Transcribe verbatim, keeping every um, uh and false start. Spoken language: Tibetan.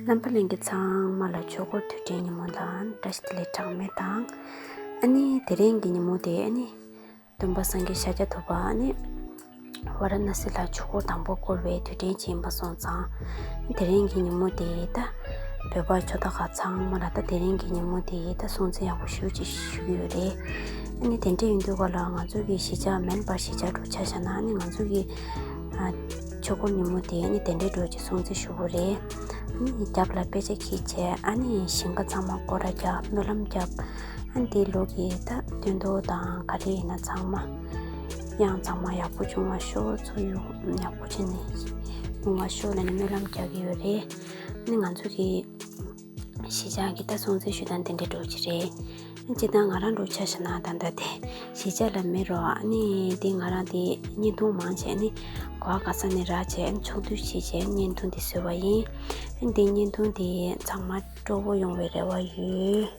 རྣམ་པ་ལྷན་རྒྱས་ཚང་མ་ལ་ཆོས་འཁོར་དུས་དྲན་ཉིན་མོ་དང་བཀྲ་ཤིས་བདེ་ལེགས་གྲངས་མེད་དང་། ཨ་ནི་དེ་རིང་གི་ཉིན་མོ་དེ་ཨ་ནི་སྟོན་པ་སངས་རྒྱས་ཤཱཀྱ་ཐུབ་པ་ཨ་ནི་ཝཱ་ར་ཎཱ་སི་ལ་ཆོས་འཁོར་དང་པོ་བསྐོར་བའི་དུས་དྲན་ཅིག་ཡིན་པ་སོང་ཙང་། དེ་རིང་གི་ཉིན་མོ་དེ་ད་བོད་པ་ཆོས་བདག་ཁག་ཚང་མ་ལ་ད་དེ་རིང་གི་ཉིན་མོ་དེ་ད་སྲུང་བརྩི་ཡག་པོ་ཞེ་པོ་ཅིག་ཞུ་གི་ཡོད་རེད། ཨ་ནི་དེ་འདྲ་ཡིན་དུས་ག་ལ་ང་ཚོ་གི་གཞིས་ཆགས་མེན་པར་གཞིས་ཆགས་འགྲོ་ཆ་བཞག་ན་ཨ་ནི་ང་ཚོ་གི་ཨ་ཆོས་འཁོར་ཉིན་མོ་དེ་ཨ་ནི་དེ་འདྲའི་འགྲོ་ཅིག་སྲུང་བརྩི་ཞུ་གི་རེད། ཨ་ནི་རྒྱབ་ལ་དཔེ་ཆ་འཁྱེར་བྱས་ཨ་ནི་ཞིང་ཁ་ཚང་མ་སྐོར་ར་རྒྱབ་སྨོན་ལམ་རྒྱབ། ཨ་ནི་དེའི་ལོ་གི་ད་སྟོན་ཐོག་དང་ག་རེ་ཡིན་ན་ཚང་མ་གཡང་ཚང་མ་ཡག་པོ་བྱུང་བ་ཤོག་ཚོགས་ཡུག་ཡག་པོ་བྱས་ནས་ཡོང་བ་ཤོག་ལབ་ནས་སྨོན་ལམ་རྒྱག་གི་ཡོད་རེད། ཨ་ནི་ང་ཚོ་གི་གཞིས་ཆགས་ཀྱི་ད་སྲུང་བརྩི་ཞུ་སྟངས་དེ་འདྲའི་འགྲོ་གི་རེད། སྤྱིར་བཏང་ང་རང་འགྲོ་ཆ་བཞག་ན་ད་ལྟ་དེ་གཞིས་ཆགས་ལ་མེད་རོགས། ཨ་ནི་འདི་ང་རང་དེ་བརྙན་ཐུང་མང་ཆེ་ནི་ག་བ་ག་ས་ནས་རག་བྱས་ཨ་ནི་ཕྱོགས་བསྡུས་བྱས་བྱས་བརྙན་ཐུང་འདི་བཟོས་པ་ཡིན། ཨ་ནི་འདི་བརྙན་ཐུང་འདི་ཚང་མ་སྤྲོ་པོ་ཡོང་བའི་རེ་བ་ཡོད།